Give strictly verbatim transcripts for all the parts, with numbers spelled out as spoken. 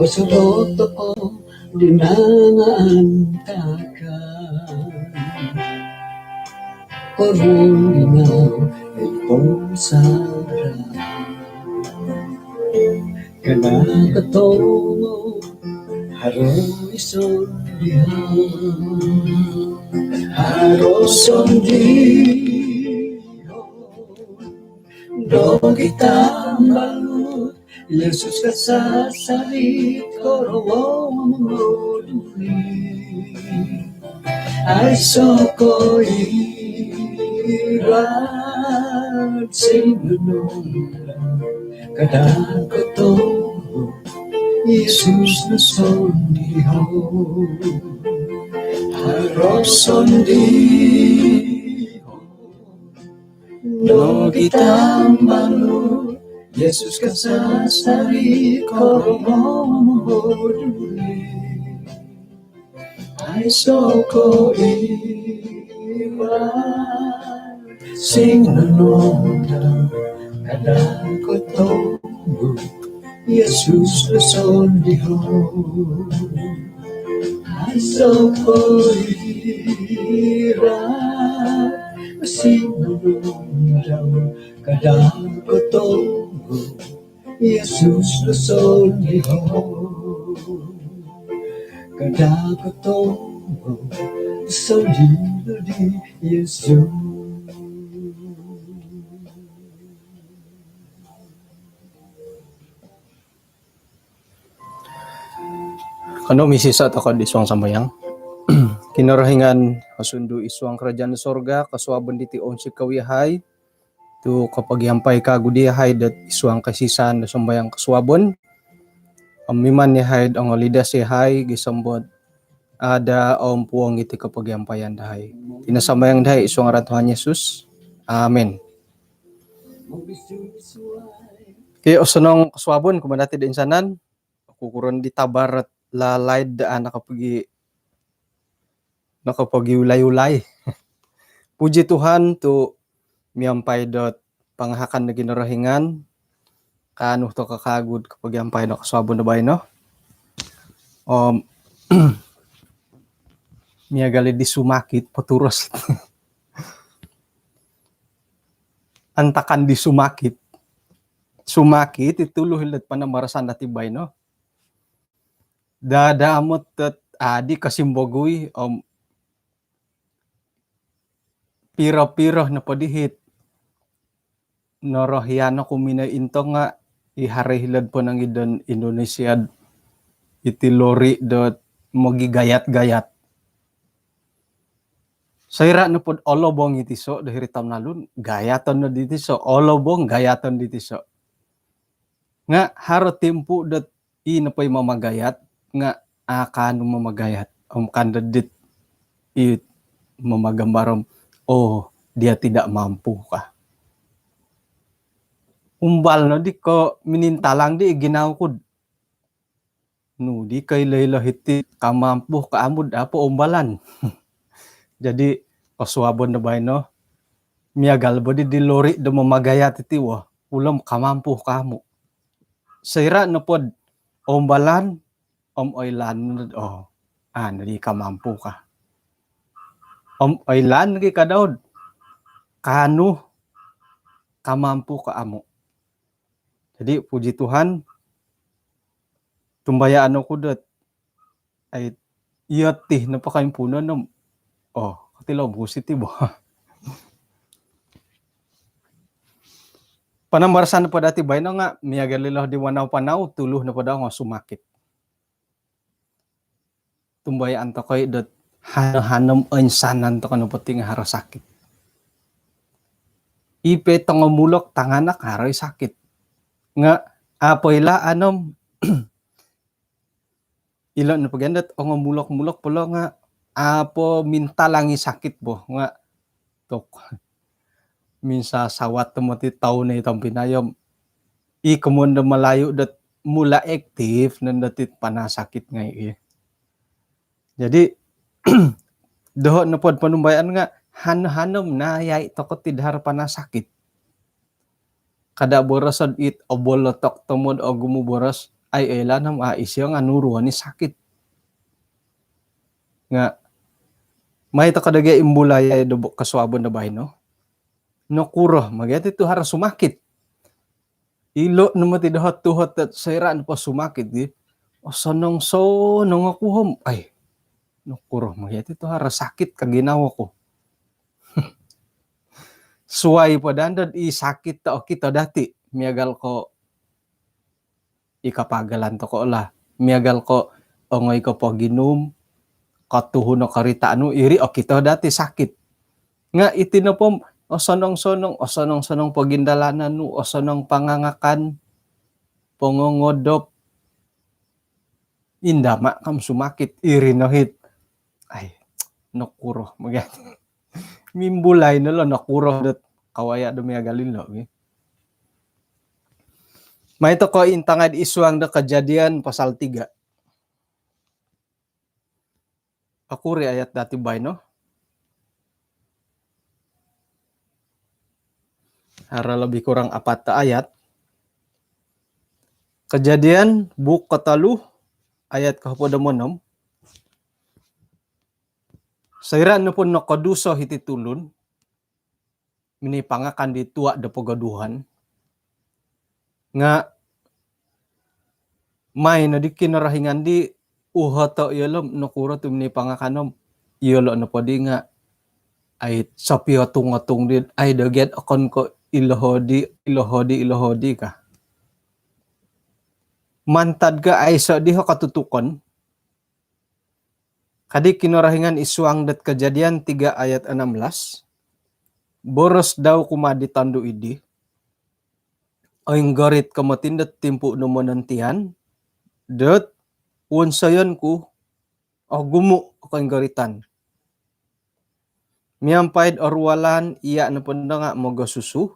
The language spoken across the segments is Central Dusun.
Osorot tokou di nangaantakan. Korunong di pomusarahan. Kada' kotongo haro i sondiho. Haro sondiho. Dogi tambalut Yesus kasasari korongou mongoduri. Aiso' ko iran sing nonondang, kada' kotongo Yesus no sondiho. Haro sondiho. Dogi tambalut Yesus kasasari korongou mongoduri. Aiso' ko iran sing nonondang, kada' kotongo Yesus no sondiho. Aiso' ko iran sing nonondang, kada' kotongo Yesus no sondiho. Kada' kotongo sondiho di Yesus. Kanou misisa' toko'd isuang sambayang. Kinorohingan osundu isuang karajaan do sorga, kosuabon diti onsikou iyahai tu' kopogiampai kagu di iyahai dot isuang kaisisaan do sambayang kosuabon. Om miman iyahai'd ongolidas iyahai gisom dot ada' om puong iti kopogiampayan dahai. Iti no sambayang dahai isuang ngaran Tuhan Yesus. Amin. Okey, osonong kosuabon kumaa dati do insanan. Kukuron di tabar ot lalaid do a' nakapogi, nakapogiulai-ulai. Puji Tuhan tu' miampai dot pangahakan do Kinorohingan, kaanu toko kagu'd kopogiampai do kosuabon do baino. Om miagal di sumakit, poturos. Antakan di sumakit. Sumakit i tulu hilo'd panambarasan dati baino. Dada amot dot adi kasimbogui om piro-piro nopo dihit norohian oku minoi intong nga' i haro hilo'd ponong id Indonesia iti lori dot mogigayat-gayat. Soira' nopod olobong i tiso' do hiri taun alun, gayaton no di tiso', olobong gayaton di tiso'. Nga' haro timpu dot i nopo i mamagayat nga' a' kaanu mamagayat om kandadit i mamagambar om, oh, dia tidak mampu ka. Umbal no di ko minintalang di i ginawo ku'd nu di koilo-ilo hiti, kamampu ka amu'd a' po umbalan. Jadi kosuabon do baino, miagal bo di di lori do mamagayat iti wo, ulom kamampu ka amu'. Soira' nopod umbalan om oilaan, oh, anu di kamampu ka. Om oilaan gi ka dau'd kaanu, kamampu ka amu'. Jadi puji Tuhan, tumbayaan oku dot ai, iyo ti nopo kaimpuunon om, oh, kotilo musi ti bo. Panambarasan nopo dati baino nga' miagal ilo di wanau-panau, tulu nopo dau nga' sumakit. Tumbayaan toko i dot hano-hano om oinsanan toko nopo ti nga' haro sakit. I po tongomulok tanganak haro i sakit. Nga' a' po ilaan om ilo nopo gia dot ongomulok-mulok po lo nga' a' po mintalang i sakit bo nga' tok minsasawat tomod i toun i tompinai om i komoyon do Malayu dot mula aktif nondo ti panasakit ngai' i. Jadi doho' nopod ponumbayaan nga' hano-hano om nayai toko ti dahar panasakit. Kada' boroso'd it obolotok tomod, ogumu boros, ai oilaan om a isio nga nunu oni sakit. Nga mai toko do gia imbulai do kosuabon do baino. Nokuro ma gia ti tu haro sumakit. Ilo no moti doho tuhot dot soira nopo sumakit di, osonong-sonong oku om, ai, nokuro ma gia ti tu haro sakit ka ginawo ku. Suai po daa dot i sakit tu okito dati, miagal ko i kapagalan toko lah. Miagal ko ongoi ko poginum, kotuhun o korita nu, iri okito dati sakit. Nga iti nopo om osonong-sonong, osonong-sonong pogindalanan nu, osonong pangangakan, pongongodop, inda ma kam sumakit, iri no hiti. Ai, nokuro ma gia ti. Mimbulai no lo nokuro dot kawaya do miagal ilo gi. Mai toko intangai id suang do Kejadian pasal tiga. Okuri ayat dati baino. Haro lebih kurang apat ayat. Kejadian buuk kotolu ayat kohopod om onom. Soira nopo nokoduso hiti tulun, minipangakan di tua do pogoduhan. Nga mai no di Kinorohingan di uhoto yolo nokuro tu minipangakan om. Yolo nopo di nga ai sopiotung-otung di, ai do gia okon ko iloho di, iloho di, iloho di ka. Mantad ka aiso di ho kotutukon. Kadi Kinorohingan id suang dot Kejadian tiga ayat enam belas, boros dau kumaa di tondu idi, oinggorit ko moti dot timpu nu monontian, dot wonsoyon ku ogumu koinggoritan. Miampai do oruolan, iya nopo ndo nga mogosusu,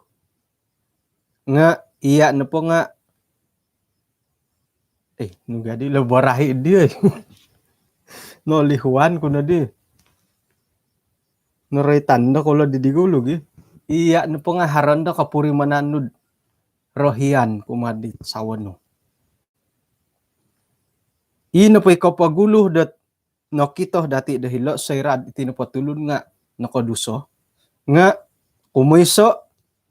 nga iya nopo nga, eh, nu gadi lo barahi di, eh. Nolihuan ku no di. Noroitan do kolo di di gulu gi. Iya nopo nga haro ndo kopurimanan nu do rohian kumaa di sawo nu. I nopo i kopogulu dot nokito dati do hilo soira iti nopo tulun nga nokoduso, nga kumoiso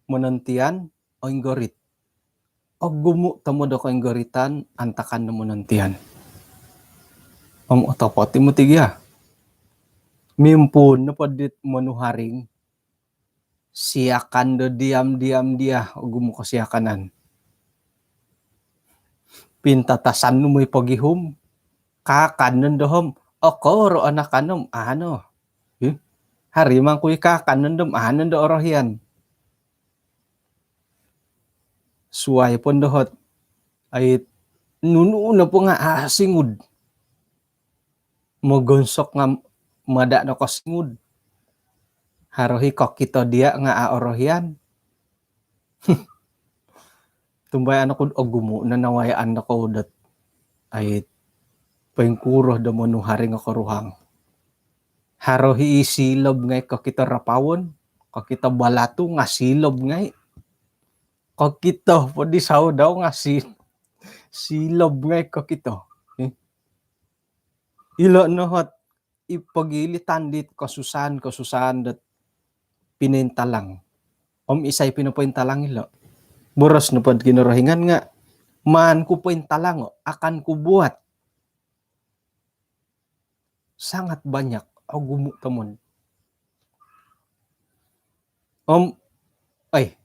monontian oinggorit. Ogumu tomod o koinggoritan antakan do monontian. Om otopot i moti gia. Mimpuun nopo dit monuharing, siakan do diam-diam dia, ogumu kosiakanan. Pintatasan nu moi pogihum, kaakan nondo om okoro anakan om, ano. Ih, haro mangkui kaakan nondo om, ano ndo orohian. Suai po ndo hot, ai, nunu nopo nga, ah, singud. Mogonsok nga mada no kosingud. Haro i kokito dia nga a orohian. Tumbayaan oku do ogumu no nawayaan dokou dot, ai, poingkuro do monuharing o koruhang. Haro i silob ngai kokito rapawon, kokito balatu nga silob ngai. Kokito po di sawo dau nga si-, silob ngai kokito. Eh. Ilo no hot i pogilitan dit kosusahan-kosusahan dot pinointalang. Om isai pinopointalang ilo? Boros nopo do Kinorohingan nga, maan ku pointalango, akan ku buat. Sangat banyak, ogumu tomod. Om, ai,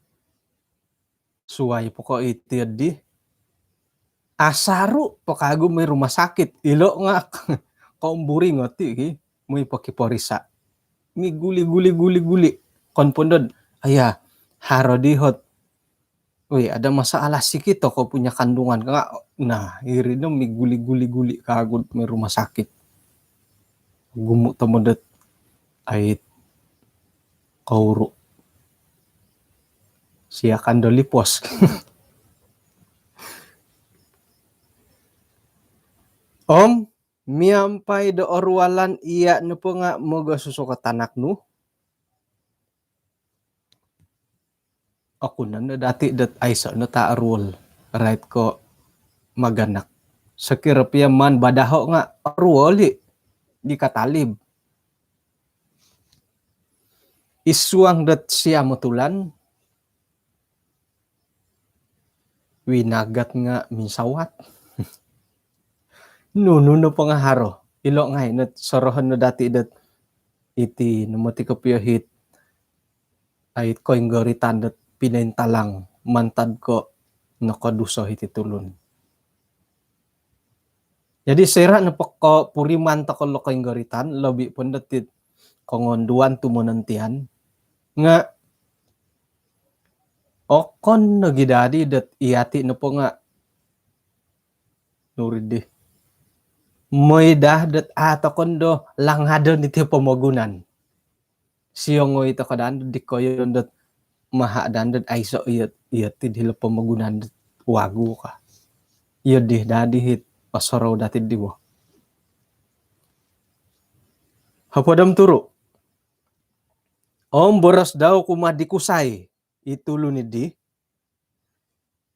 suai po ko iti di. Asaru po kagu moi rumah sakit. Ilo nga komburi ngoti ki, moi pokiporisa. Miguli-guli-guli-guli. Kon po ndo do, aya, haro di hot, oi, ada masalah sikit toko punya kandungan. Nga, nah, iri no miguli-guli-guli kagu moi rumah sakit. Ogumu tomod dot, ai, kouru. Siakan do lipos. Om, miampai do oruolan, iya nopo nga mogosusu ko tanak nu. Oku nondo dati dot aiso no ta oruol. Rait ko maganak. Sokiro pia maan badaho nga' oruol i' di katalib. Id suang dot siam o tulan, winagat nga' minsawat. Nunu nopo nga' haro. Ilo' ngai' no sorohon no dati' dot iti no moti kopio hit ai koinggoritan dot pinointalang mantad ko' nokoduso hiti tulun. Jadi soira' nopo kopuriman toko' lo koinggoritan, lobi' po ndo ti kongonduan tu monontian, nga' okon nogi dadi dot iyati' nopo nga' nuri di. Moi daa dot a' toko' ndo langadon iti pomogunan. Siongoi toko' daa ndo di koyo ndo maha' daa ndo aiso' iyo, iyo ti di hilo pomogunan dot wagu ka. Iyo di dadi hit osorou dati' di bo. Hopod om turu'. Om boros dau kumaa di kusai i tulun iddi,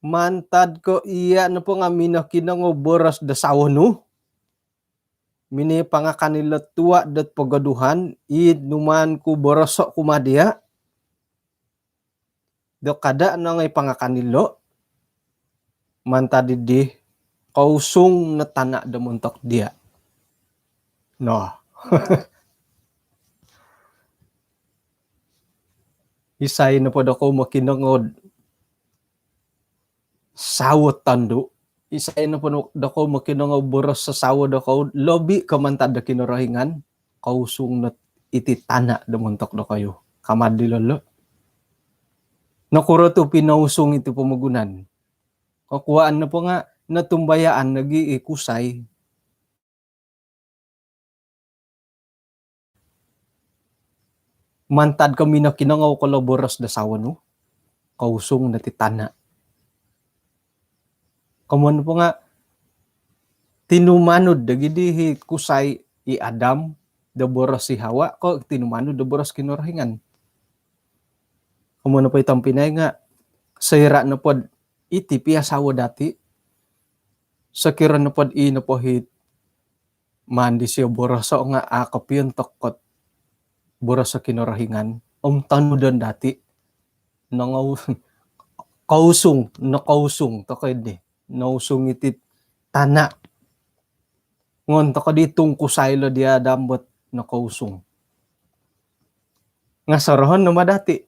mantad ko' iya' nopo nga' minokinongou boros do sawo nu, minipangakan ilo tua' dot pogoduhan, id numaan ku boroso' kumaa diya' do kada' nongoi pangakan ilo', mantad iddi kousung no tana' do montok diya'. Noh. Isai nopo dokou mokinongou'd sawo tondu', isai nopo dokou mokinongou boros sasawo dokou, lobi' ko mantad do Kinorohingan, kousung no iti tana' do montok dokoyu. Kamad dilo' lo'. Nokuro tu pinousung iti pomogunan? Kokuwaan nopo nga' notumbayaan nogi' i kusai. Mantad ko minokinongou ko lo boros do sawo nu, kousung no ti tana'. Komoyon nopo nga' tinumanud do gidi hi kusai i Adam do boros i Hawa ko tinumanud do boros Kinorohingan. Komoyon nopo i tompinai nga' soira' nopod iti pia sawo dati', sokiro nopod i nopo hi maan disio boroso' nga' a' kopio ontok kot boroso' Kinorohingan om tonudon dati', nongou-, kousung, nokousung toko' iddi, nousung iti tana'. Ngon toko' di tung kusai lo di Adam bot nokousung. Nga' sorohon no ma dati'.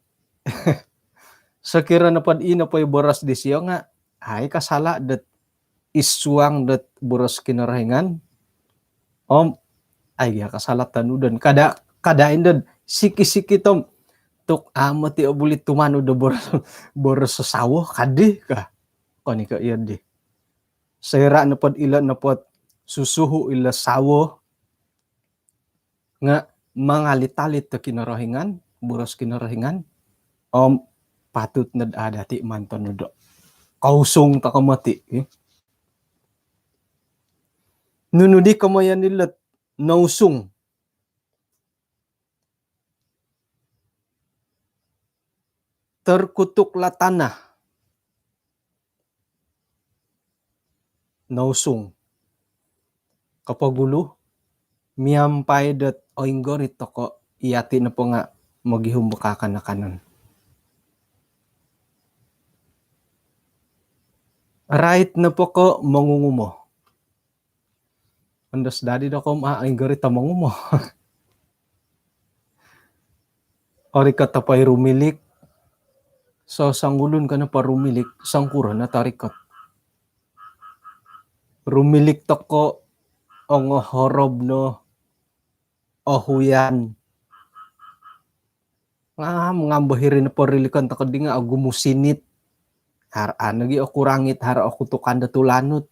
Sokiro nopod i nopo i boros disio nga' ai kasala' dot id suang dot boros Kinorohingan om ai gia kasala' tonudon. Kada', kada' indod siki-siki tom tuk amo ti obuli tumanud do boros, boros sawo kadi ka. Koni ko iyo di. Soira' nopod ilo nopod susuhu' ilo sawo nga' mangalit-alit do Kinorohingan, boros Kinorohingan, om patut nod a' dati' mantonudo'. Kousung toko' moti', eh. Nunu di komoyon ilot nousung? Terkutuklah tanah. Nousung. Kopogulu, miampai dot oinggorit toko', iyati' nopo nga' mogihum bo kaakan-akanon. Rait nopo ko' mongungumo. Ondos dadi dokou om a' inggorit o mongumo. Orikot o po i rumilik. So, songulun ko nopo rumilik, songkuro no torikot. Rumilik toko' ongohorob no ohuyan. Ngam, ngam bo hiri nopo rilikon toko' di nga' ogumu sinit. Har, anu gi oku rangit, har oku tukan do tulanut.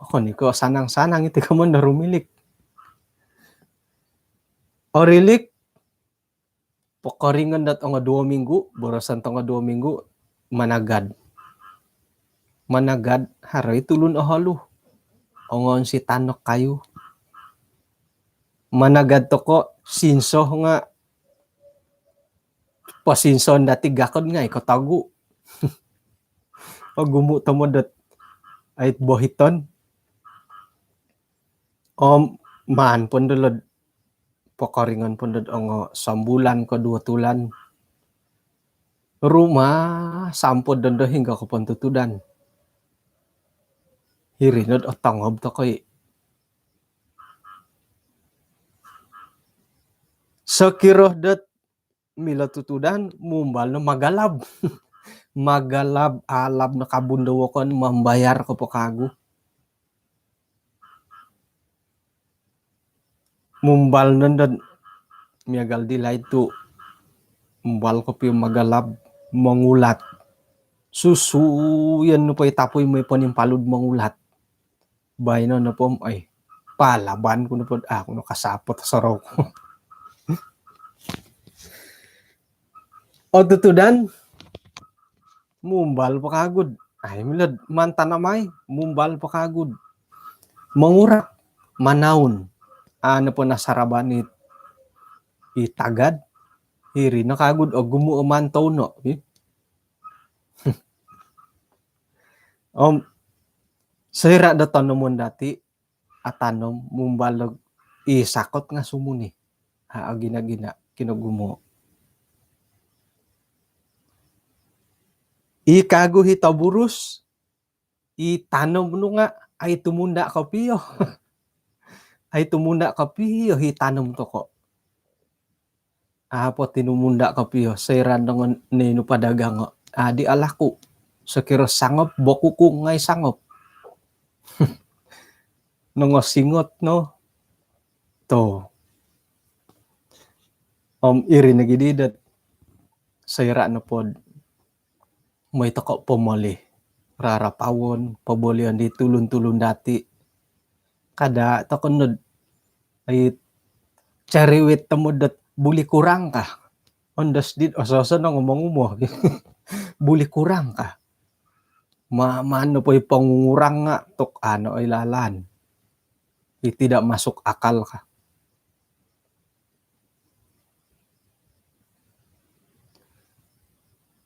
Okon i ko' sanang-sanang iti komoyon do rumilik. Orilik, pokoringon dot ongo duo minggu, boroson tongo duo minggu, managad. Managad, haro i tulun oholu. Ongoon si tanok kayu. Managad toko', sinso nga' posinson dati' gakod ngai' kotogu. Ogumu' tomod dot ait bohiton. Om maan pondolod pokoringon pondod ongo sambulan ko duo tulan. Rumah sampod dondo hinggo ko pontutudan. Hiri nod otongob tokoi. Sokiro dot milo tutudan, mumbal no magalab. Magalab, alab no kabun do wokon, mambayar ko po kagu. Mumbal nondo miagal di laid tu, mumbal kopio magalab, mongulat. Susuyan nopo i tapui moi ponimpalud mongulat. Baino nopo, ai, palaban ku nopo, ah, aku no kasapot sorou ku. Otutudan, mumbal po kagud. Ai, milod mantan amai, mumbal po kagud. Mongurap, manaun. Ano po nasaraban i, i tagad, hiri no kagud, ogumu o mantou no, i. Om, soira do tonomon dati, atanom, mumbal do i sakot nga sumuni. Ha, agina-gina, kinogumo. I kagu hi toburus, i tanom nu nga, ai tumunda kopio. Ai tumunda kopio hi tanom toko. Apo tinumunda kopio, soira nongo ninu padagango. Adi alaku, sokiro sangop, bokuku ngai sangop. Nongo singot no. To. Om iri nogi di dot. Soira nopod moi toko pomoli. Rarapawon, pobolion di tulun-tulun dati. Kada toko nod, ai, cariwit tomod dot buli kurang ka. Ondos dit oso-oso no ngomong umo. Buli kurang ka. Ma, mano po i pongurang nga tuk ano i lalan. I tidak masuk akal ka.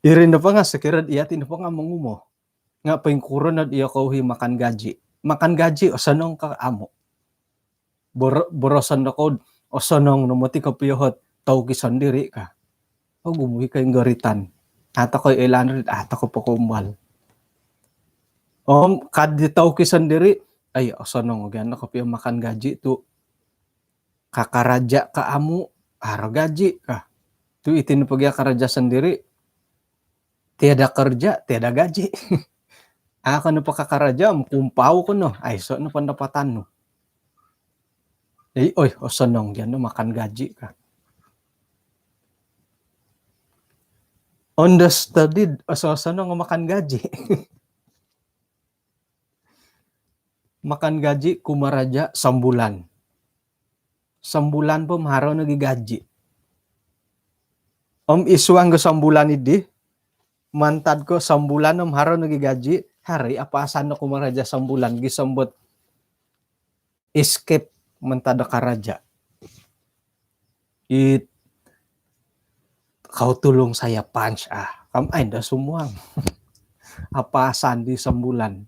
Iri nopo nga sokiro iya ti nopo nga mongumo. Nga poingkuro nod iyokou hi makan gaji. Makan gaji, osonong ka amu. Bor-, boroson dokou, osonong no moti kopio hot touki sondiri ka. Ogumu i koinggoritan. Ato koi oilaan ri, ato ko pokoumbal. Om kad di touki sondiri, ai, osonong ogi ano kopio makan gaji tu. Kakaraja ka amu, haro gaji ka. Tu iti nopo gia karaja sondiri, tiada kerja, tiada gaji. Ako nopo kakaraja, om kumpau ko no, aiso no pendapatan nu. Jadi, oi, osonong gia no makan gaji ka. Ondos tadi, oso-osonong makan gaji. Makan gaji kumaraja sambulan. Sambulan po om haro nogi gaji. Om isuang ko sambulan idi, mantad ko sambulan om haro nogi gaji, haro i apaasan no kumaraja sambulan, gisom dot escape mantad do karaja. It, "Kau tolong saya punch, ah." Kam ai ndo sumuang. Apaasan di sambulan.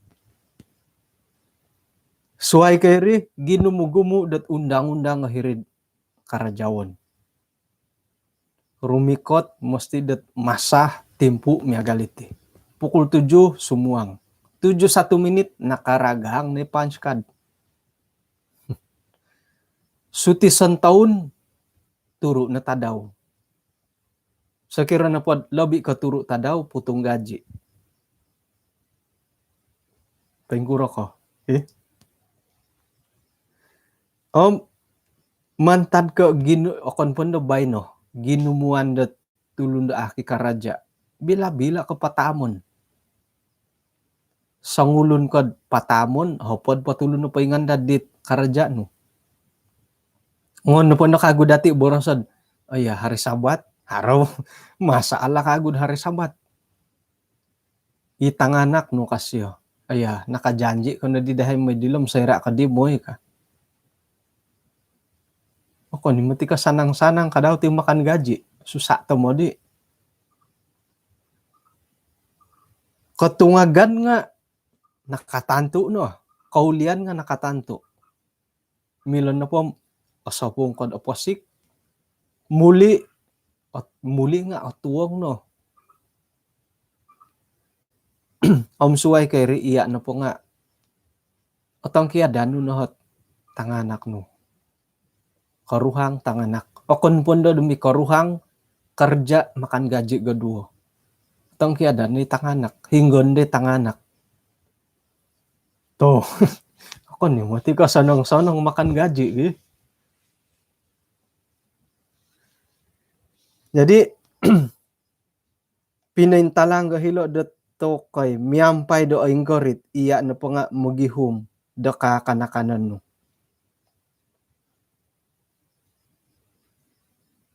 Suai ko iri, ginumu-gumu dot undang-undang hiri'd karajaon. Rumikot mesti dot masa timpu miagal iti. Pukul tujuh sumuang. Tujuh satu minit nakaragang no i punch card. Suti santaun, turu no tadau. Sokiro nopod lobi ko turu tadau, putung gaji. Poingkuro ko? Eh? Om mantad ko ginu-, okon po ndo baino, ginumuan do tulun do aki karaja. Bila-bila ko pataamon. Songulun kod pataamon, hopod po tulun no poingandad dit karaja nu. Ngon nopo ndo kagu dati boroso'd, "Oh iya, hari Sabat, haro masalah kagu'd hari Sabat." I tanganak nu kasio, "Iya, nakajanji ko no di dahai moi dilo om soira ko di moi," ka. Okon i moti ko sanang-sanang kadau ti makan gaji, susah tomod i. Kotungagan nga nakatantu no. Kaulian nga nakatantu. Milo nopo osopung ko do oposik, muli, ot-, muli nga otuong no. Om suai ko iri, iya nopo nga otongkiadan nu no ot tanganak nu. Koruhang, tanganak. Okon pun do demi koruhang, kerja, makan gaji koduo. Otongkiadan di tanganak, hinggo di tanganak. Tuh, okon ni moti ko sonong-sonong makan gaji gi. Jadi, pinointalang do hilo do tokoi miampai do oinggorit, iya nopo nga mogihum do kakanakanon nu.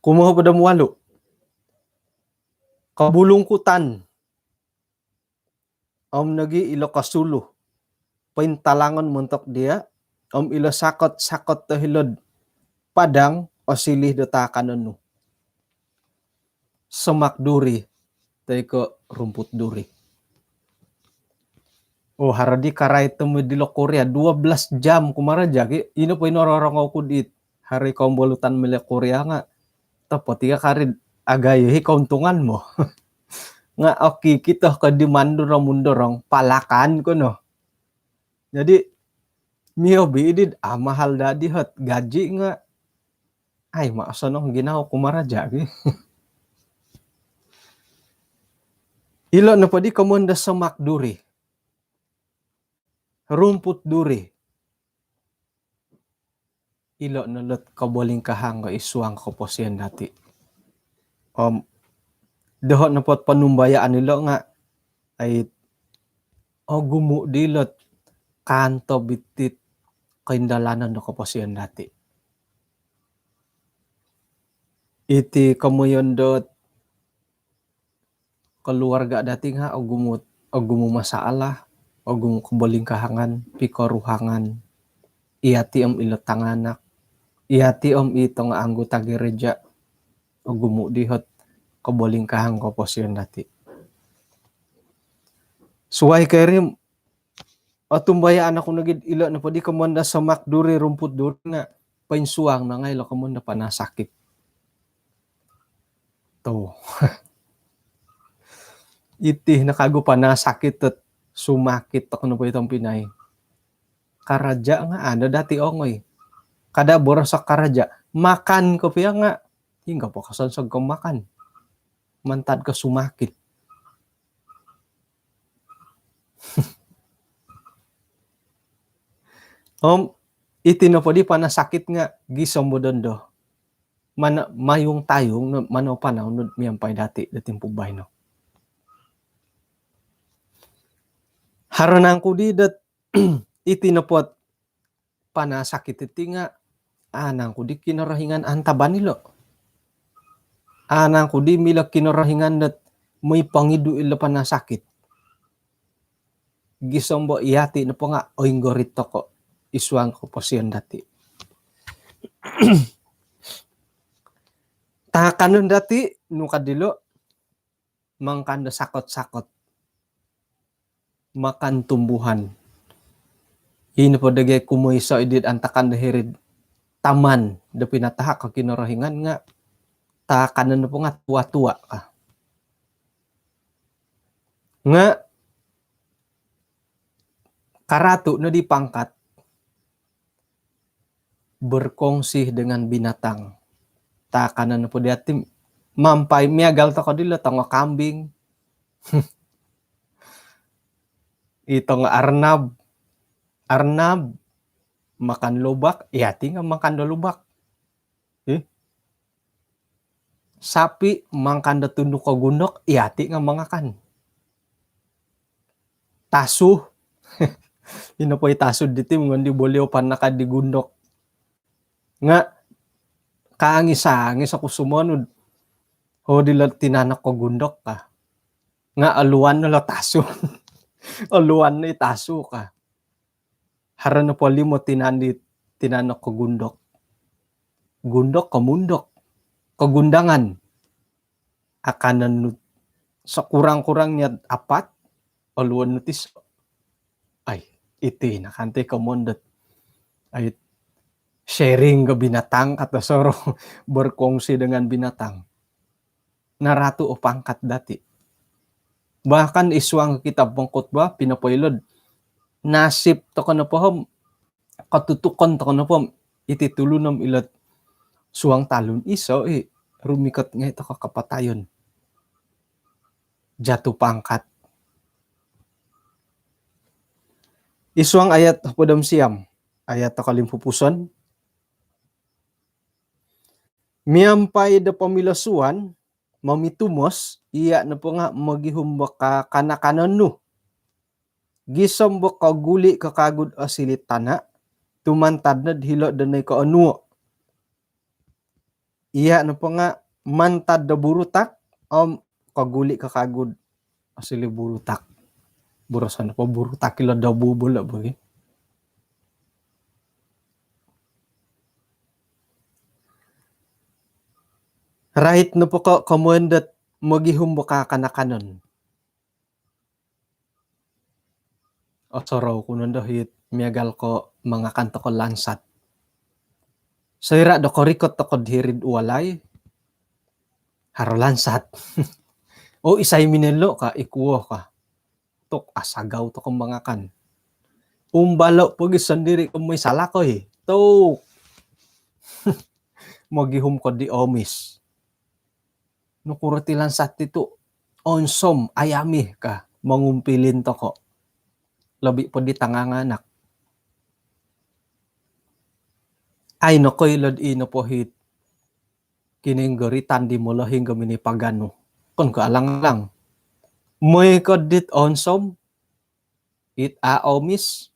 Kumohop do mualu. Kobulungkutan. Om nogi ilo kosulu. Pointalangon montok dia, om ilo sakot-sakot do hilo'd padang, osiliu do taakanon nu. Semak duri, toi ko rumput duri. Oh, haro di karait tomod dilo Korea, dua belas jam kumaraja ki, ino po ino rorongou ku dit. Haro i kombolutan milo Korea nga, topot i ka karid agayo i kountungan mo. Nga oki kito ko di mandurong-mundorong, palakan ko no. Jadi, miobi i dit, ah, mahal dadi ot gaji nga, ai, ma osonong ginawo kumaraja ki. Ilo nopo di komoyon do semak duri. Rumput duri. Ilo no lot kobolingkahang ko id suang koposion dati. Om, doho nopo ot ponumbayaan ilo nga, ai, ogumu di lot kaantob iti koindalanon do koposion dati. Iti komoyon dot keluarga dati nga ogumu, ogumu masalah, ogumu kobolingkahangan, pikoruhangan. Iyati om ilo tanganak, iyati om i tongo anggota gereja, ogumu di ot kobolingkahang koposion dati. Suai ko iri, otumbayaan oku nogi ilo nopo di komoyon do semak duri, rumput duri nga poinsuang no ngai ilo komoyon do panasakit. Tuh. Iti no kagu panasakit dot sumakit toko nopo i tompinai. Karaja nga ando dati ongoi. Kada boros o karaja. Makan kopio nga, hinggo po kosonsog ko makan. Mantad ko sumakit. Om, iti nopo di panasakit nga gisom bo dondo. Mana mayung-tayung no, mana panau no miampai dati do timpu baino. Haro nangku di dot iti nopo ot panasakit iti nga, ah, nangku di Kinorohingan antaban ilo. Ah, nangku di milo Kinorohingan dot moi pongidu ilo panasakit. Gisom bo iyati nopo nga oinggorit toko id suang koposion dati. Taakanon dati, nu ka dilo, mangakan do sakot-sakot. Makan tumbuhan. Ino po dagai kumoiso i dit antakan do hiri'd taman do pinatahak o Kinorohingan nga taakanon nopo nga tua-tua ka. Nga karatu no di pangkat, berkongsi dengan binatang. Taakanon nopo di ati, miampai miagal toko dilo tongo kambing. I tongo arnab. Arnab makan lobak, iyati nga makan do lobak. Eh? Sapi makan do tunduk o gundok, iyati nga mangakan. Tasu. Ino po i tasu diti, ngondi bolio panakad di gundok. Nga kaangis-angis oku sumonud. Ho dilo tinanok o gundok ka. Nga oluan no lo tasu. Oluan no i tasu ka. Haro nopo limo tinan di tinanok ko gundok. Gundok, komundok, kogundangan. Akanon nu sekurang-kurangnya apat, oluan nu tiso. Iti no kanto komoyon dot, ai, sharing ke binatang, kata soro, berkongsi dengan binatang. Naratu o pangkat dati. Bahkan id suang kitab Pengkhotbah, pinopoilo do nasib tokou nopo om, katutukan tokou nopo om, iti tulun om ilo suang talun iso i, rumikot ngai tokou kapatayon. Jatuh pangkat. Id suang ayat hopod om siam, ayat tokou limpupuson. Miampai do pomilosuan, momitumos, iya nopo nga mogihum bo kakanakanon nu. Gisom bo koguli ko kagu do osiliu tana, tumantad no do hilo do noikoonuo. Iya nopo nga mantad do burutak, om koguli ko kagu do osiliu burutak. Boroson nopo burutak ilo do bubul bo gi. Rait nopo ko komoyon dot mogihum bo kakanakanon. Osorou ku nondo it miagal ko mangakan tokou lansat. Soira do korikot tokou do hiri'd walai, haro lansat. Oh, isai minilo ka, ikuo ka. Tok asagau tokou mangakan. Umbalo pogi sondiri ko moi salakoi. Tok. Mogihum ko di omis. Nokuro ti lansat itu, onsom, ayami ka, mongumpilin tokou. Lobi po di tanganganak. Ai nokoilo do i nopo it kininggoritan di molohing ko minipaganu. Okon ko alang-alang. Moi ko dit onsom, it a omis,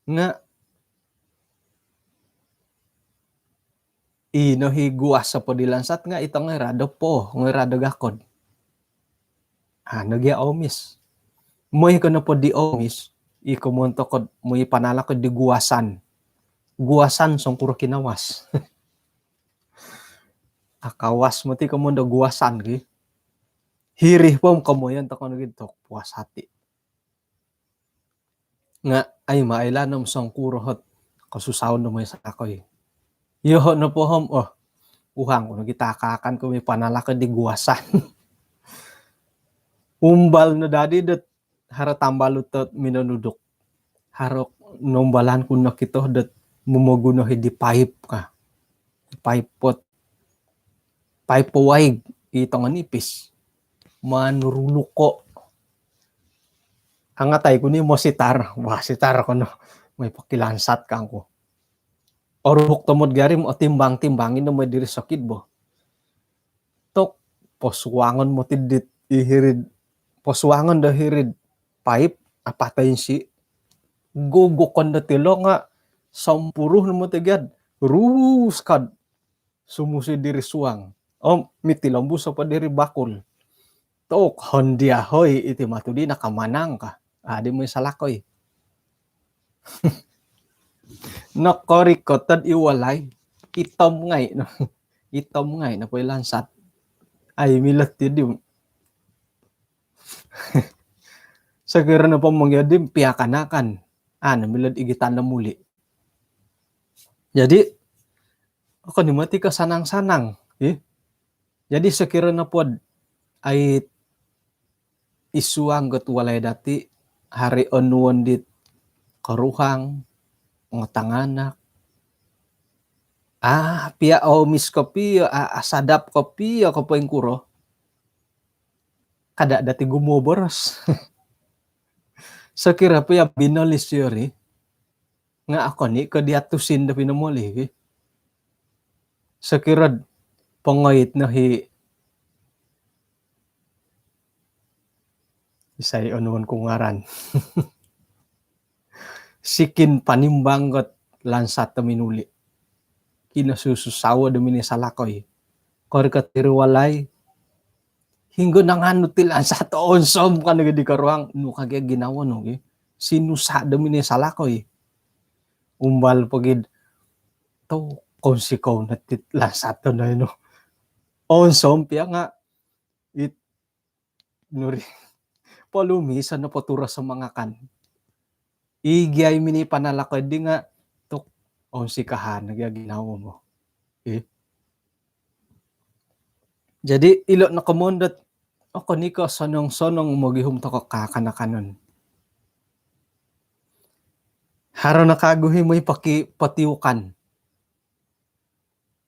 nga ino i guas po di lansat nga ito ngai rado po, ngai rado gakod. Anu gia omis. Moi ko nopo di omis, i komoyon tokou do moi panalak di guasan. Guasan songkuro kinawas. Akawas moti komoyon do guasan ki. Hiri po komoyon tokou nogi tok puas hati. Nga ai ma ailaan om songkuro ot kosusaon do moi salakoi. Yoho nopo om, oh, uhang ku nogi takakan ko moi panalak di guasan. Umbal no dadi dot haro tambalut dot minonuduk. Haro nombalan ku nokito dot momoguno i di paip ka. Paip pot. Paip po waig i tongo nipis. Manuruluko. Angatai ku ni mositar. Wah, sitar kono. Moi pokilansat kangku. Oruk tomod gari, otimbang-timbang ino moi diri sokid bo. Tok, posuangon moti dit i hiri'd, posuangon do hiri'd paip, apatai insi. Gugukon do tilo nga sompuru no moti gia do rus ka do sumusi diri suang. Om mitilombus po diri bakul. Tok, hondia hoi, iti matu di nakamanang ka. Adi moi salakoi. Nokorikot ot i walai, itom ngai no. Itom ngai no po i lansat. Ai milo ti di. Sokiro nopo mongio di piakanakan, anu milo igitan do muli. Jadi okon i moti ko sanang-sanang, ih. Jadi sokiro nopo do ai id suang dot walai dati haro onuon dit koruhang, tanganak. Ah, pia omis kopio, ah, asadap kopio ko poingkuro. Kada dati gumuo boros. Sokiro pia binolis yori. Nga okon i ko dia tusin do pinomoli ki. Sokiro do pongoit no i, isai onuon ku ngaran. Sikin panimbang dot lansat do minuli. Kinosusu sawo do minisalakoi. Korikot iri walai, hinggo nanganu ti lansat onsom ka nogi di koruhang, nu kagi ginawo nu gi. Sinusa do minisalakoi. Umbal pogi do tou konsikou no ti lansat do noino. Onsom pia nga it nuri. Polumi, iso nopo turos o mangakan. Igi ai mini panalakoi di nga' tu' onsikahan nogi ginawo mu. Ih. Jadi ilo' no komoyon dot okon i ko' sonong-sonong mogihum toko' kaakan-akanon. Haro no kagu hi moi poki potiukan.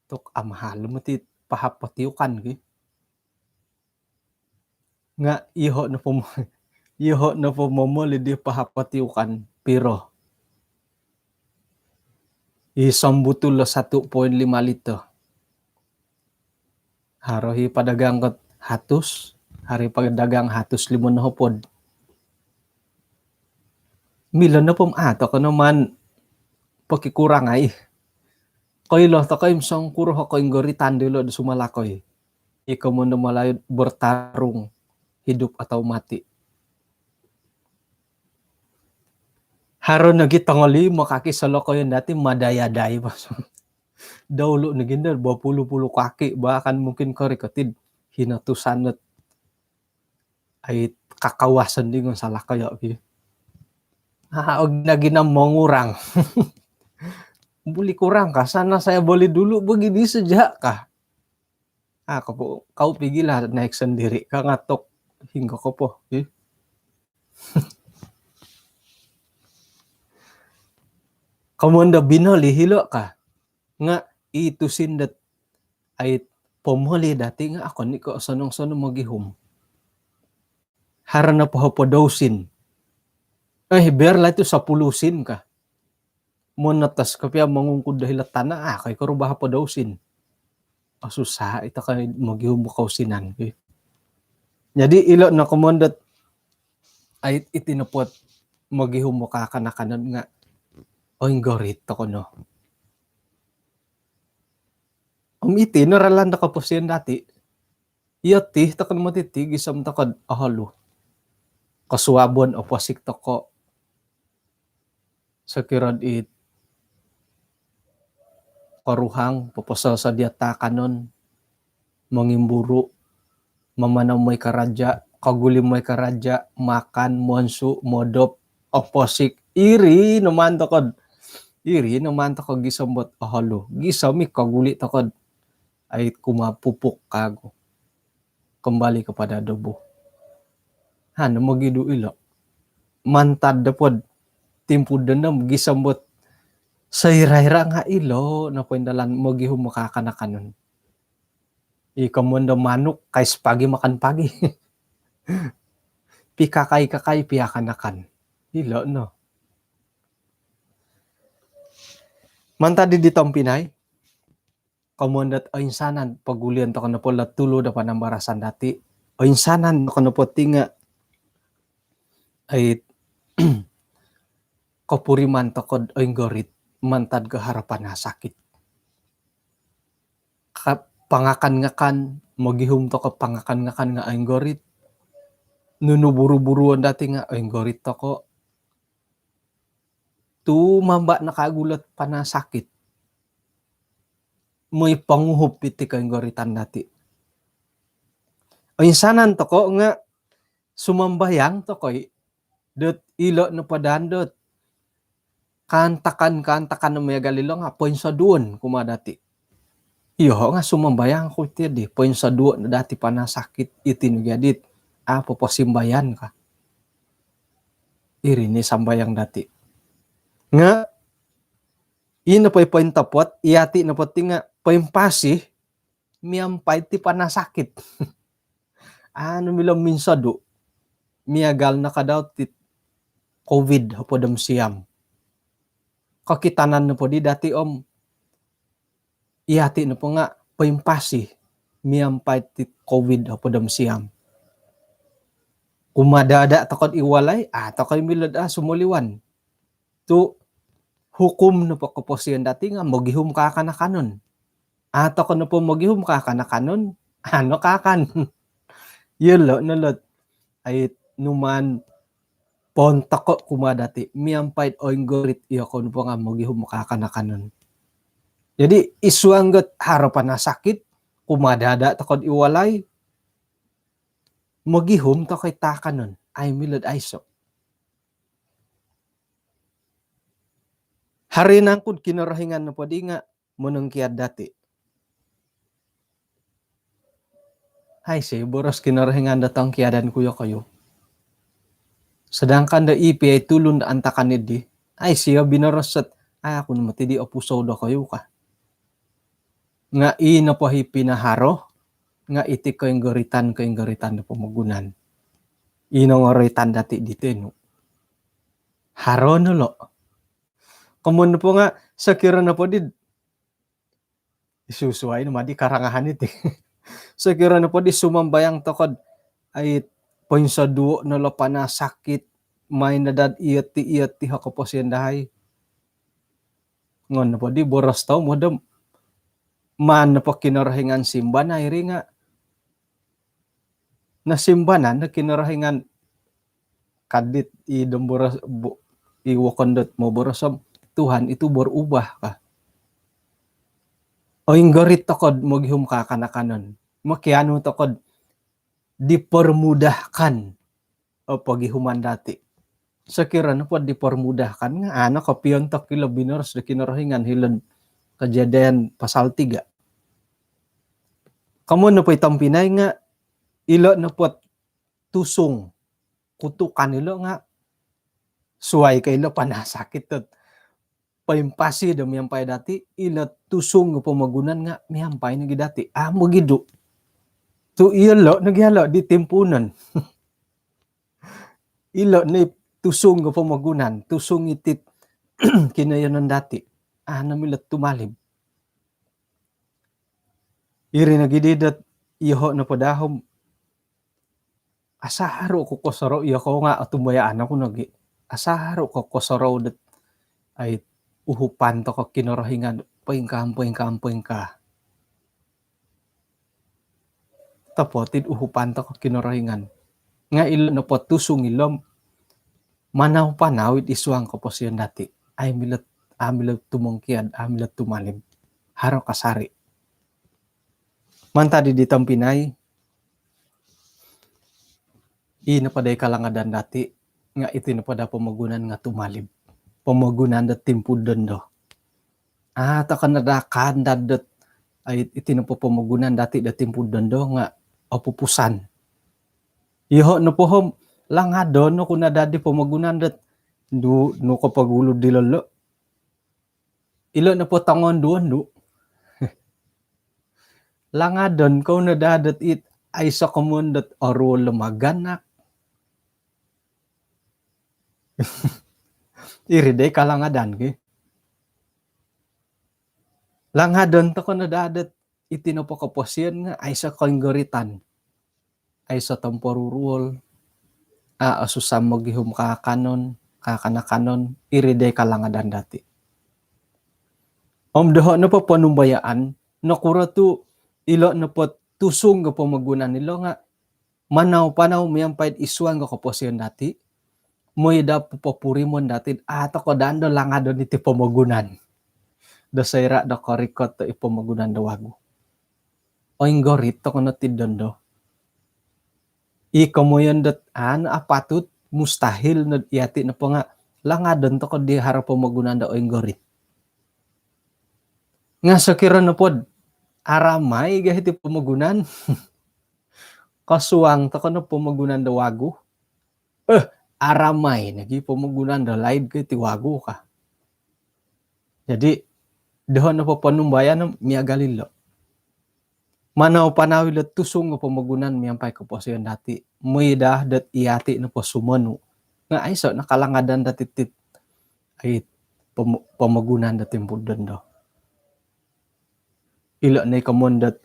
Tu' amahal moti pahap potiukan ki. Nga' iyoho' nopo, iyoho' nopo momoli di pahap potiukan piro? I sombutul lo satu poin lima liter. Haro hi padagang kot hatus, haro hi padagang hatus limo nohopod. Milo nopo om a' toko' no maan pokikurang ai. Koilo toko' i om songkuro ho koinggoritan dilo' do sumalakoi. I komoyon do Malayu bertarung hidup atau mati. Haro nogi tongolimo kaki solokoyon dati madai-adai. Daulu nogi ndo bopulu-pulu kaki, bahkan mungkin korikot id hino tu sanut ai kakawasan di ngon salakayo ki. Ah, og nagina mongurang. Buli kurang ka, sana saya beli dulu begini saja ka. Ah, kau, kau pigilah naik sendiri ka nga' tu' hinggo ko po. Ih. Komoyon do binoli hilo' ka. Nga' i tusin dot ai pomoli dati nga' okon i ko' sonong-sonong mogihum. Haro no po hopod do usin. Eh, biarlah itu sepuluh usin ka. Monotos ko pia mongungkud do hilo' tana', a' ko i koruba hopod do usin. Osusa' i toko' mogihum do kousinan ki. Jadi ilo' no komoyon dot ai iti nopo ot mogihum do kaakan-akanon nga' oinggorit toko' no. Om iti no ralan do koposion dati. Iyo ti, tokon moti ti gisom toko' oholu. Kosuabon, oposik toko'. Sokiro dit koruhang, popososodia taakanon, mongimburu', mamanau moi karaja', koguli moi karaja', makan, monsu', modop, oposik, iri no maan toko'. Iri no maan toko' gisom bot oholu. Gisom i koguli' toko'. Ai kumaa pupuk kagu. Kembali kepada debu. Hanu mogidu ilo'. Mantad dopod timpu dendam gisom bot soira-ira nga' ilo' no poindalan mogihum kaakan-akanon. I komoyon do manuk, kais pagi makan pagi. Pikakai-kakai piakan-akan. Ilo' no. Mantad di tompinai, komoyon dot oinsanan, pogulion toko' nopo lo tulu do panambarasan dati', oinsanan toko' nopo ti nga' ai kopuriman toko'd oinggorit mantad ko haro panasakit. Ka-, pangakan-ngakan, mogihum toko' pangakan-ngakan nga' oinggorit. Nunu buru-buruon dati' nga' oinggorit toko'. Tumamba' no kagu lot panasakit. Moi ponguhup iti koinggoritan dati'. Oinsanan toko' nga' sumambayang toko' i' dot ilo' nopo daan dot kaantakan-kaantakan miagal ilo' nga' poinsoduon kumaa dati'. Iyoho' nga' sumambayang oku iti di, poinsoduo' no dati' panasakit iti no gia dit a' poposimbayan ka. Iri ni sambayang dati'. Nga' ino po i pointopot, iyati' nopo ti nga' poimpasi miampai ti panasakit. Anu milo minsodu'. Miagal no kadau ti covid hopod om siam. Kokitanan nopo di dati' om iyati' nopo nga' poimpasi miampai ti covid hopod om siam. Kumadada' toko'd i walai, a' toko' i milo'd a' sumoliwan. Tu' hukum nopo koposion dati' nga' mogihum kaakan-akanon. A' toko' nopo mogihum kaakan-akanon, a' no kaakan. Iyolo' no lot ai numaan poon toko' kumaa dati' miampai'd oinggorit iyokou nopo nga' mogihum kaakan-akanon. Jadi' i suang got haro panasakit, kumadada' toko'd i walai, mogihum toko' i taakanon, ai milo'd aiso'. Haro i nangku'd Kinorohingan nopo di nga' monongkiad dati'? Aiso' boros Kinorohingan do tongkiadan ku iyokoyu. Sedangkan do i piya i tulun do antakan iddi, aiso' binoros dot, "Ai, aku no moti di opusou dokoyu," ka. Nga' i nopo i pinaharo nga' iti koinggoritan-koinggoritan do pomogunan. I nongoroitan dati' diti nu, haro no lo'. Komoyon nopo nga' sokiro nopo di, susuai no madi karangahan iti. Sokiro nopo di sumambayang toko'd, ai, poinsoduo' no lo' panasakit, main no daa'd iyoti-iyoti o koposion dahai. Ngon nopo di boros tomod om, maan nopo Kinorohingan simbanai ri nga', nosimbanan no Kinorohingan, ka dit i dom boros, bo-, i wokon dot moboros om, "Tuhan itu berubah," ka. Oinggorit toko'd mogihum kaakan-akanon. Mokianu toko'd dipermudahkan o pogihuman dati'. Sokiro nopo dipermudahkan nga' a' no kopiontok ilo binoros do Kinorohingan hilo'd Kejadian pasal tiga. Komoyon nopo i tompinai nga' ilo nopo tusung, kutukan ilo nga' suai ko ilo panasakit dot poimpasi do miampai dati', ilo tusung do pomogunan nga' miampai nogi dati'. Amu' gidu. Tu' iyolo' nogi iyolo' di timpuunon. Ilo' ni tusung do pomogunan, tusung iti't kinoiyonon dati'. A' no milo tumalib. Iri nogi di dot iyoho' nopo daa om, asaru' ko kosorou, iyokou nga' otumbayaan oku nogi. Asaru' ko kosorou dot, ai, uhupan toko Kinorohingan, poingkaa, poingkaa, poingkaa. Otopot i'd uhupan toko Kinorohingan. Nga' ilo nopo tusung ilo om, manau-panau i'd isuang koposion dati'. A' milo, a' milo tumongkiad, a' milo tumalib. Haro kasari'. Mantad di tompinai, i nopo daa i kalangadan dati', nga' iti nopo daa pomogunan nga' tumalib. Pomogunan do timpu'd dondo. A' toko no daa kaandad dot, ai, iti nopo pomogunan dati' do timpu'd dondo nga' opupusan. Iyoho' nopo om, langadon oku no daa di pomogunan dot, ndu, nu kopogulu dilo lo'. Ilo nopo tongondu-ondu, langadon kou no daa dot it, aiso' komoyon dot oruol do maganak. Iri daa i kalangadan ki. Langadon toko no daa dot iti nopo koposion nga' aiso' koinggoritan. Aiso' tomporuruol, a' osusa mogihum kaakanon, kaakan-akanon, iri daa i kalangadan dati'. Om doho' nopo ponumbayaan, nokuro tu' ilo nopo tusung do pomogunan ilo nga' manau-panau miampai'd isuang do koposion dati', moi daa popopurimon dati'd a' toko daa ndo langadon iti pomogunan. Do soira' do korikot do i pomogunan do wagu, oinggorit toko no ti'd dondo. I komoyon dot a' no apatut, mustahil nod iyati' nopo nga' langadon toko di haro pomogunan do oinggorit. Nga' sokiro nopod aramai ga hiti pomogunan, kosuang toko no pomogunan do wagu, eh, aramai nogi pomogunan do laid ko iti wagu ka. Jadi, doho' nopo ponumbayaan miagal ilo. Manau-panau ilo tusung do pomogunan miampai koposion dati'. Moi daa dot iyati' nopo sumonu. Nga' aiso' no kalangadan dati' tit, ai, pomo-, pomogunan do timpu'd dondo. Ilo no i komoyon dot,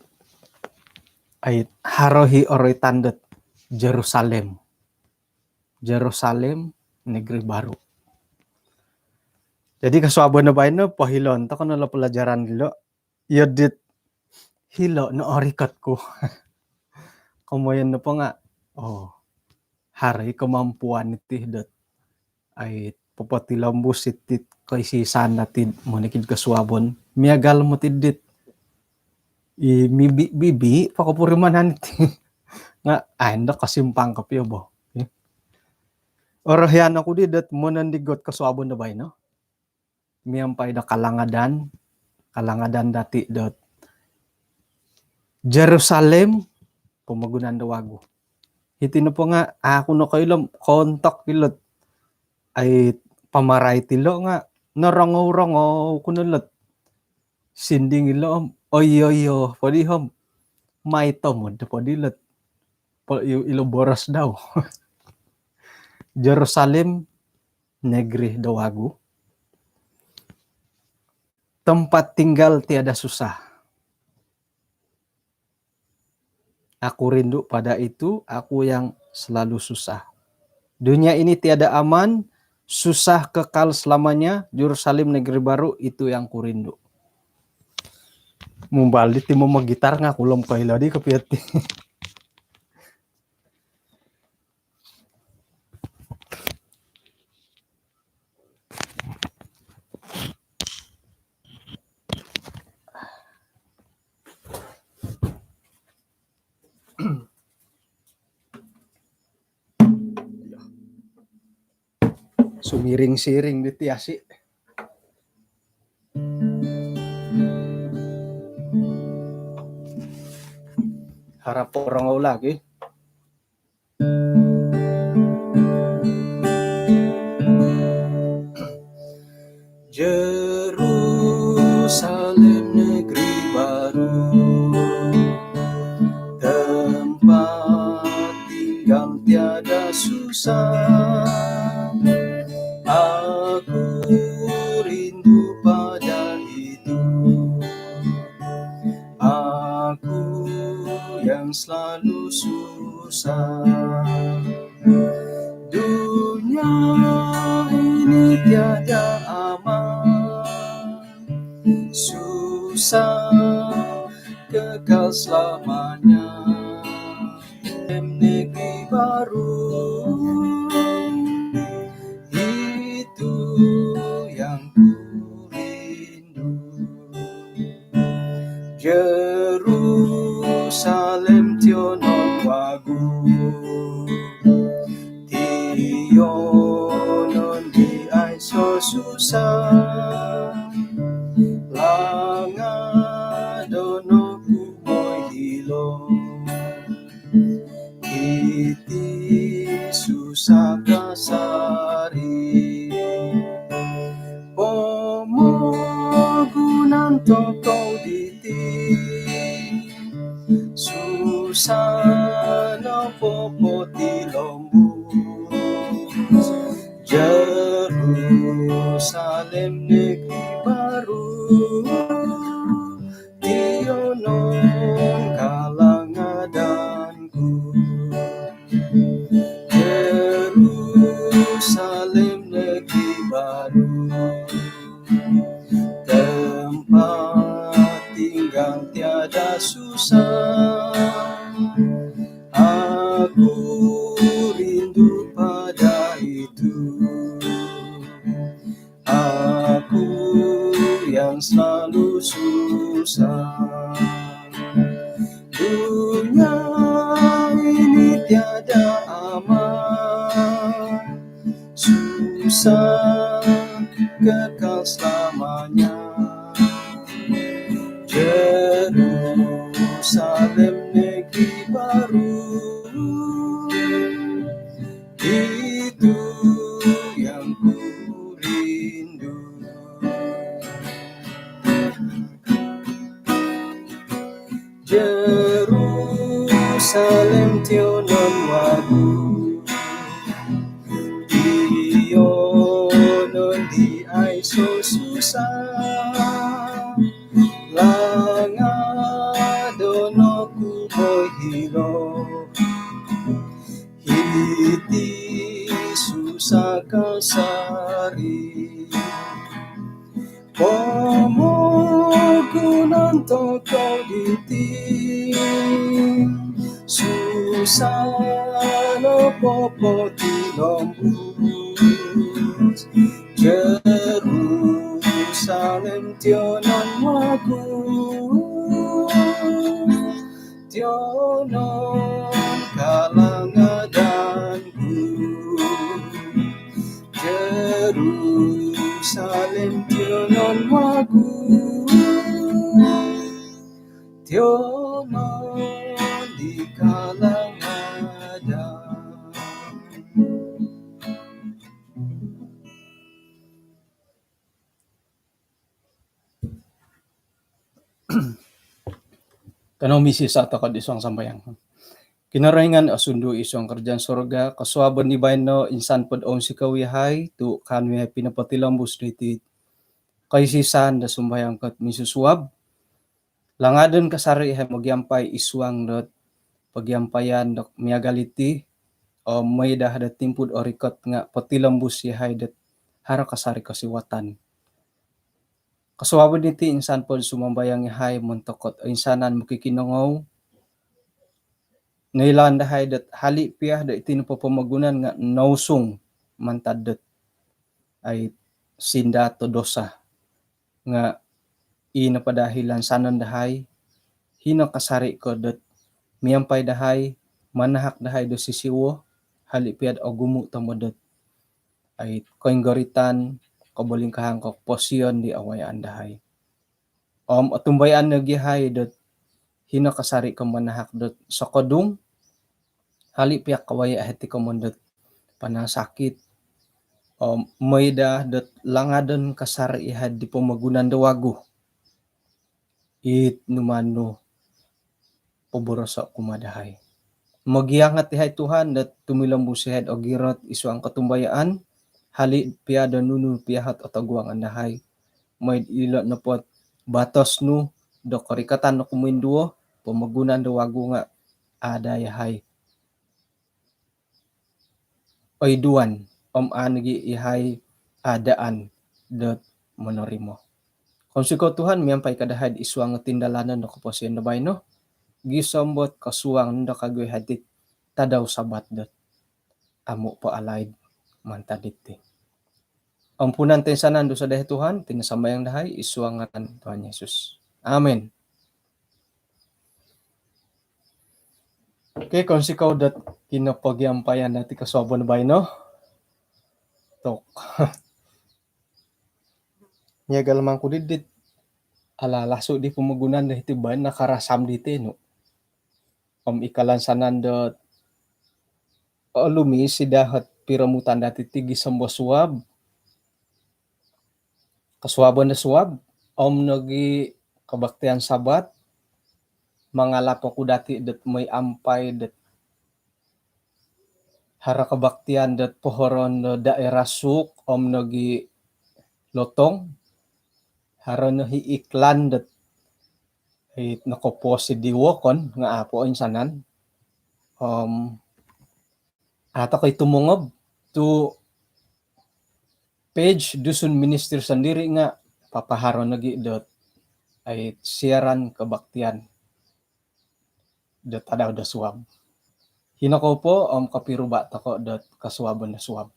ai, haro i oroitan dot Jerusalem. Jerusalem, negeri baru. Jadi kosuabon no baino, pohiloon toko no lo pelajaran dilo. Iyo dit hilo no orikot ku. Komoyon nopo nga', oh, haro i kemampuan iti dot, ai, popotilombus iti koisi-isaan dati monikid kosuabon. Miagal moti dit i mibi-, bibi pokopurimanan iti. Nga' a' ndo kosimpang kopio bo. Okey. Orohian oku di dot monondigot kosuabon do baino. miampai do kalangadan, kalangadan dati dot Jerusalem, pomogunan do wagu. Hiti nopo nga aku nokoilo om kontok ilot ai pamarai tilo nga norongou-rongou ku no lot. Sinding ilo om oyo-oyo podi om mai tomod podi lot. Po-, i-, ilo boros dau. Jerusalem, negeri do wagu, tempat tinggal tiada susah. Aku rindu pada itu, aku yang selalu susah. Dunia ini tiada aman, susah kekal selamanya, Jerusalem negeri baru itu yang ku rindu. Mumbal di timo magitar nga kulom koilo di kopiati. Sumiring-siring di tiasi. Harap orongou lagi. Jerusalem negeri baru, tempat tinggal tiada susah. Aku rindu pada itu. Aku yang selalu susah. Dunia ini tiada aman, susah kekal selamanya. Negeri baru itu yang ku rindu. Jerusalem tionon wagu, tionon di aiso susah, langad ono ku moi hilo. Iti susah kasari, pomogunan tokou diti, susah no popotilombus. Jerusalem negeri baru, tionon kalangadan ku. Jerusalem negeri baru, tempat tinggal tiada susah. Aku rindu pada itu. Aku yang selalu susah. Dunia ini tiada aman, susah kekal selamanya. Jerusalem negeri baru, itu yang ku rindu. Jerusalem tionon wagu, tionon di aiso susah, langad ono ku moi hilo. Hiti susah kasari, pomogunan tokou diti, susah no popotilombus. Jerusalem tionon wagu, tionon kalangadan ku. Jerusalem Salin tionon wagu, tionon di kalangadan. Kanou misisa' toko' id suang sambayang. Kinorohingan osundu id suang karajaan surga, kosuabon di baino insan pod ounsikou iyahai tu' kaanu iyahai pinopotilombus diti koisisan do sumbayang dot minsusuab. Langadon kasari' iyahai mogiampai id suang dot pogiampaian dot miagal iti, om moi daa dot timpu dot orikot nga' potilombus iyahai dot haro kasari' kosiwatan. Kosuabon diti insan pod sumambayang iyahai montok dot oinsanan mokikinongou, noilaan dahai dot hali' piya dot iti nopo pomogunan nga' nousung mantad dot ai sindaat do dosa. Nga' ii nopo daa i lansanon dahai, hino kasari' ko dot miampai dahai, manahak dahai do sisiwo, hali' piya dot ogumu' tomod dot ai koinggoritan, kobolingkahangan, koposion di awayaan dahai. Om otumbayaan nogi' iyahai dot hino kasari' ko manahak dot sokodung, hali' piya kawaya' hiti komoyon dot panasakit, om moi daa dot langadon kasari' iyahai di pomogunan do wagu. It nu maan nu poboroso' kumaa dahai. Mogiangat iyahai Tuhan dot tumilombus iyahai dot ogirot id suang kotumbayaan, hali' piya do nunu piya ot otoguangan dahai. Moi ilo' nopo dot batos nu do korikatan do kumoinduo, pomogunan do wagu nga' a' daa iyahai oiduan, om a' nogi' iyahai aadaan dot monorimo. Kounsikou Tuhan miampai ko dahai id suang tindalanon do koposion do baino, gisom dot kosuang nondo kagu iyahai dit tadau Sabat dot amu' po alaid mantad diti. Ampunan toinsanan dusa dahai Tuhan, iti no sambayang dahai id suang ngaran Tuhan Yesus. Amin. Okey, kounsikou dot kinopogiampaian dati kosuabon baino. Tok. Miagal mangku didit. Ala lasu' di pomogunan do hiti baino nakarasam diti nu. Om i kalansanan dot olumis id dahai piromutan dati ti gisom do suab. Kosuabon do suab, om nogi' kebaktian Sabat, mangalap oku dati dot moi ampai dot haro kebaktian dot pohoroon do daerah Sook, om nogi' Lotong, haro no i iklan dot i nokopost di wokon nga' a' po oinsanan. Om a' toko i tumongob tu' page Dusun Ministry sondiri' nga' papaharo nogi' dot ai siaran kebaktian dot tadau do suab. Hino kou po, om kopiruba' toko dot kosuabon do suab.